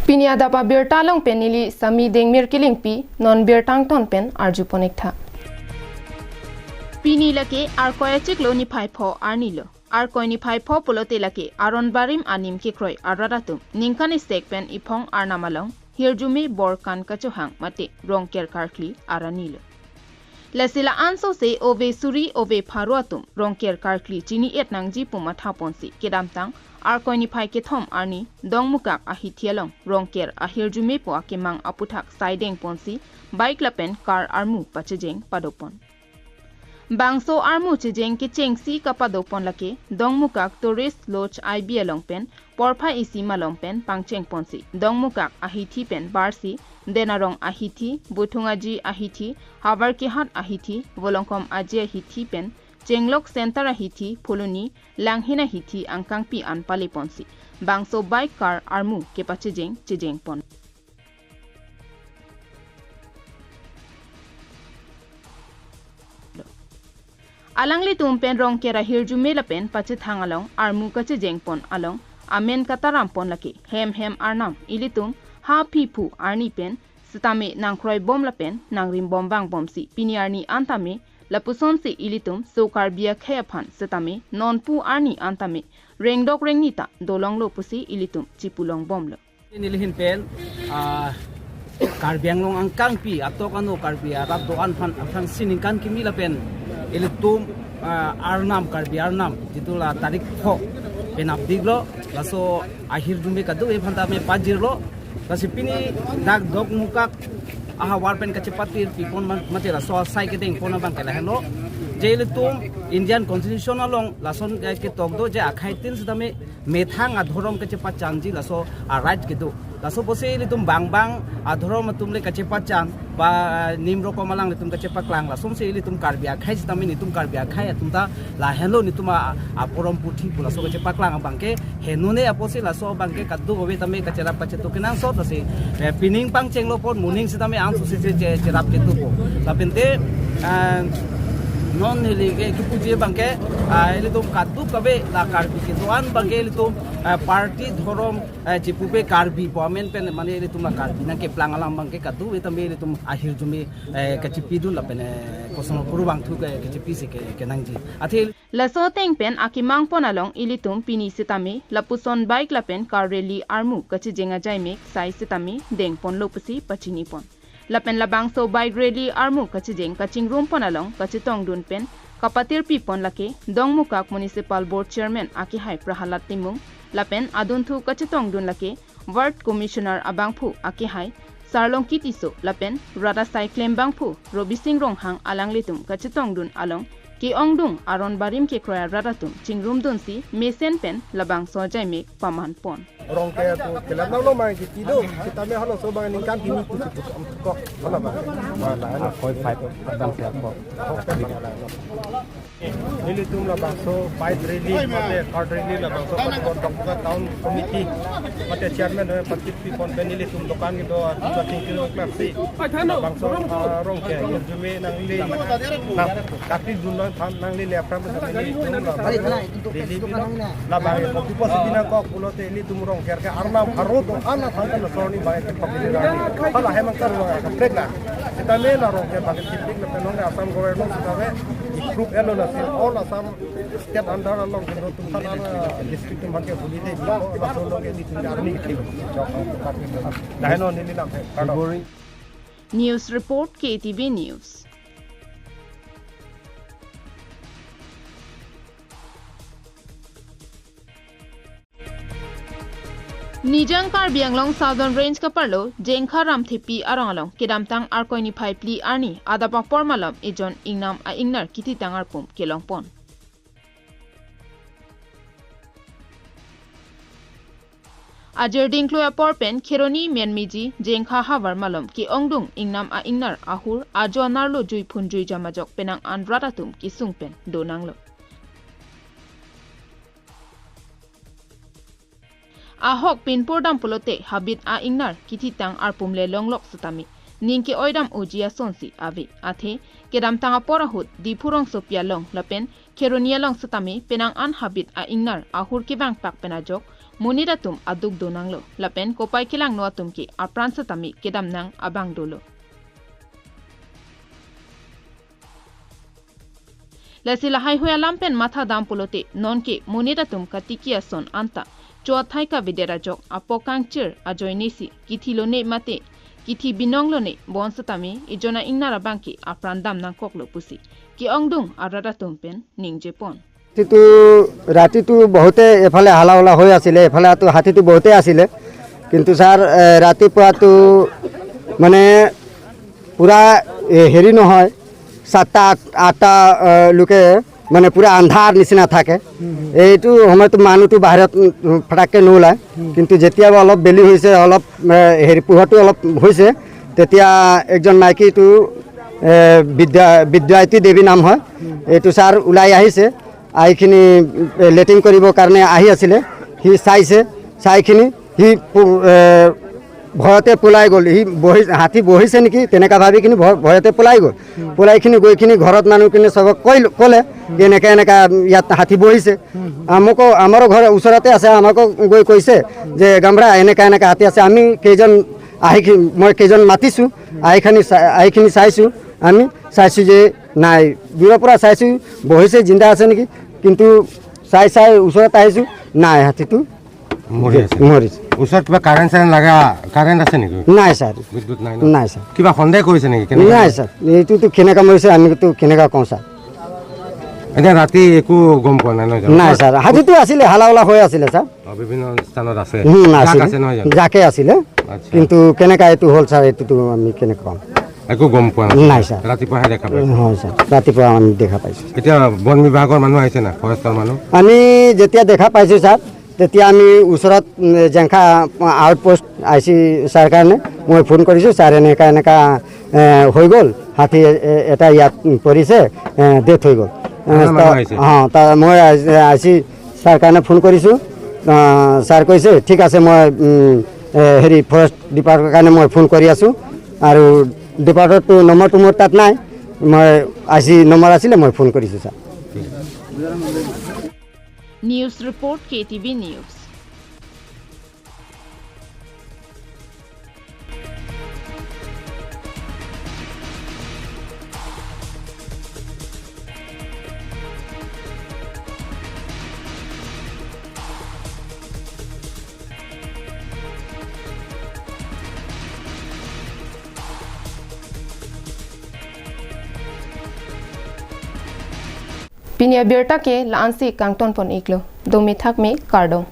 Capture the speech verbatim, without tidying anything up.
Pini adap abirta along pen neli Sami Dengmir Kilingpi, non birta angton pen arjupon-ik tha. Pini lake Arkoi achiklo niphai pho arni lo. Arkoi niphai pho pulote lake aron barim anim kekroi arat atum ningkan isi pen iphong arnam along hirjume borkan kachohang mate Rongker karkli arni lo. Lasi la-an sose ove suri ove pharo atum Rongker karkli chini-et nangji pu mathaponsi kedamtang Arkoi niphai kethom arni Dongmukak ahithi along Rongker ahirjume pu akemang aputhak saidengponsi bike lapen car armu pachejeng padopon. Bangso armu chejeng kechengsi kapadopon lake Dongmukak Tourist Lodge I B along pen porphai isi malom pen pangchengponsi Dongmukak ahithi pen barsi Denarong ahithi, Buthung Aji ahithi, Havar Kehat ahithi, Volongkom Aji ahithi pen Chenglok Center ahithi, Phuloni, Langhin ahithi angkangpi an paleponsi bangso bike car armu kepachejeng chejengpon. Alanglitum pen Rongker ahirjume lapen pachethang along armu kachejengpon along amen katarampon lake hem hem arnam ilitum ha phi phu arni pen sitame nangkroibom lapen nangrimbom vangbomsi pini arni antame lapusonsi ilitum so Karbi akhei aphan sitame nonpu arni antame rengdok rengni ta dolonglo pusi ilitum chipulongbomlo. Neli ahin pen, ah, Karbi Anglong angkangpi atok ano Karbi arat do-an aphan aphan si ningkan kimi lapen ilitum, ah, arnam Karbi arnam jitu la tarik pho penapdiklo laso ahirjume kadokave aphan tame pajirlo. Lasi pini dak Dongmukak ahavar pen kachepatirpipon man mate laso asai kedengpon abang ke lahenlo. Je ilitum Indian Constitution along lason ke ketok do je akhei tin sitame methang adhorom kachepachanji laso a right kedo. Laso pusi ilitum bang bang adhorom atum le kachepachan ba nim rokom alanglitum kachepaklang lasonsi ilitum Karbi akhei sitame netum Karbi akhei atum ta lahenlo netum a, aporom puthi pu laso kachepaklang abang ke henone apotsi laso abang ke kadokave tame kacherap kachetok kenangsot lasi, eh, pining pangchenglopon moning sitame an susi che, che, cherap chetupo. Lapen te, eh, non neli ke kipuji abang ke, ah, ilitum kadokave la Karbi kedo-an abang ke ilitum, eh, party dhorom, eh, chipupe Karbi pu amen pen mane ilitum la Karbi nangkeplang alam abang ke kadokave tame ilitum ahirjume, eh, kachipidun lapen, eh, koson kuru bangthu ke kachipisi ke kenangji. Athe laso ateng pen akemangpon along ilitum pini sitame lapuson bike lapen car rally armu kachejeng ajaimek sai sitame dengponlo pusi pachinipon. Lapen labangso bike rally armu kachejeng kachingrumpon along kachetongdun pen kapatirpipon lake Dongmukak Municipal Board Chairman akehai Prahalad Timung lapen adunthu kachetongdun lake Ward Commissioner abangphu akehai Sarlongki Tisso lapen rat asai klembangphu Robising Ronghang alanglitum kachetongdun along ke-ongdung aron barim kekroi arat atum chingrumdunsi mesen pen labangso ajaimek pamanpon. Rongker pu kelang nanglo mang kiti do, sitame halaso abang ningkan hini pusi pu kok hala abang. Wala ano. Arkoi five abang siap kok. Rongker abang wala ano. Nelitum labangso bike rally mate car rally labangso Dongmukak Town Committee mate chairman, eh, patirpipon pen nelitum dokan kedo atum ta tingkir klapsi labangso, ah, Rongker ahirjume nangli nang kati dunlong than nangli le apram sa nelitum labangso rally bilo labang kopi pusi binong kok pulote nelitum Rongker ke arnam pharo do-an aphan ke laso arni abang ke pabili rally. Hala hem angkar abang kaprek na. Sitame la Rongker abang ke tipik lapen nong Assam government sitame approve elo lasi all Assam state under along kedo atum aphan district atum aphan ke holiday bilo laso along ke nelitum arni ke laheno neli lam he. News report, K T V News. Nijang Karbi Anglong Southern Range kaparlo Jengkha Ramthepi arong along kedamtang Arkoi niphai phli arni adap apor malom ejon ingnam a-ingnar kithitang arpum kelongpon. Ajir dingklui apor pen Kheroni Menmeji Jengkha havar malom ke-ongdung ingnam a-ingnar ahur ajo anerlo juiphun juijam ajok penang an rat atum kesung pen donanglo. Ahok pinpur dam pulote habit a-ingnar kithitang arpum le longlok setame ning ke-oidam oji asonsi ave. Athe kedamtang apor ahut Diphu rongsopi along lapen Kheroni along setame penang an habit a-ingnar ahur kevangpak pen ajok monit atum aduk do nanglo, lapen kopai kelangno atum ke apran setame kedam nang abang dolo. Lasi lahaihui alam pen matha dam pulote nonke monit atum katiki ason anta cho athai kavedet ajok apok kangchir ajoinesi kithilone mate kithi binonglone bonsetame ejona ingnar abang ke apran dam nangkoklo pusi ke-ongdung arat atum pen ningjepon. ৰাতিটো, ৰাতিটো বহুতে এফালে হালা হুলা হৈ আছিলে, এফালে তো হাতীটো বহুতে আছিলে। কিন্তু ছাৰ, এ, ৰাতিপুৱাতো মানে পুৰা, এ, হেৰি নহয়, সাতটা, আঠ, আঠটা, এ, লোকে মানে পুৰা আন্ধাৰ নিচিনা থাকে। এইটো সময়তো মানুহটো বাহিৰত, উম, ফটাককে নোলায়। কিন্তু যেতিয়া অলপ বেলি হৈছে, অলপ, এ, হেৰি পোহৰটো অলপ হৈছে, তেতিয়া একজন মাইকীটো, এ, বিদ্যা-, বিদ্যায়তী দেৱী নাম হয়, এইটো ছাৰ ওলাই আহিছে। আহি কিনি, এ, লেট্ৰিন কৰিবৰ কাৰণে আহি আছিলে, সি চাইছে, চাই কিনি সি পু-, এ, ভয়তে পলাই গ'ল। সি বহি-, হাতী বহিছে নেকি তেনেকা ভাবি কিনি ভয়-, ভয়তে পলাই গ'ল। পলাই কিনি গৈ কিনি ঘৰত মানুহখিনি চবক কৈ, ক'লে যে এনেকা এনেকা ইয়াত হাতী বহিছে। আমাকো, আমাৰো ঘৰ ওচৰতে আছে, আমাকো গৈ কৈছে যে গামৰা এনেকা এনেকা হাতী আছে। আমি কেইজন আহি কি-, মই কেইজন মাতিছো, আহি খানি চা-, আহি কিনি চাইছো, আমি চাইছো যে নাই, দূৰৰ পৰা চাইছো বহিছে, জিন্দা আছে নেকি, কিন্তু চাই চাই ওচৰত আহিছো, নাই, হাতীটো মৰি আছে। মৰিছে। ওচৰত কিবা কাৰেণ্ট চাৰেণ্ট লাগা, কাৰেণ্ট আছে নেকি? নাই ছাৰ। বিদ্যুৎ নাই ন? নাই ছাৰ। কিবা সন্দেহ কৰিছে নেকি? কেনেকে? নাই ছাৰ, এইটোতো কেনেকা মৰিছে আমিতো কেনেকা কওঁ ছাৰ। এতিয়া ৰাতি একো গম পোৱা নাই ন? নাই ছাৰ, হাতীটো আছিলে, হালা হুলা হৈ আছিলে ছাৰ। অ, বিভিন্ন স্থানত আছে। হুম, জাক আছিলে। আছে নহয় জানো? জাকে আছিলে। আচ্ছা। কিন্তু কেনেকা এইটো হ'ল ছাৰ, এইটোতো আমি কেনেকে কম? একো গম পোৱা নাই? নাই ছাৰ। ৰাতিপুৱাহে দেখা পাইছে? হয় ছাৰ, ৰাতিপুৱা আমি দেখা পাইছো। এতিয়া বন বিভাগৰ মানুহ আহিছে না, ফৰেষ্টৰ মানুহ? আমি যেতিয়া দেখা পাইছো ছাৰ, তেতিয়া আমি ওচৰত, উম, Jengkha outpost I C sir কাৰণে মই ফোন কৰিছো, ছাৰ এনেকা এনেকা, এ, হৈ গ'ল, হাতী এ-, এ-, এটা ইয়াত পৰিছে, এ, ডেথ হৈ গ'ল। এ, থানা মানুহ তা-, আহিছে? অ, তা মই আই-, আই চি ছাৰ কাৰণে ফোন কৰিছো। আ, ছাৰ কৈছে, "ঠিক আছে, মই, উম, এ, হেৰি, ফৰেষ্ট ডিপাৰ্টমেণ্টৰ কাৰণে মই ফোন কৰি আছো আৰু ডিপাৰ্টমেণ্টৰ নম্বৰটো মোৰ তাত নাই, মই আই চি নম্বৰ আছিলে, মই ফোন কৰিছো sir." News report, K T V News. Pini abirta ke la-ansi kangton pon iklo. Dome thakme, kardom.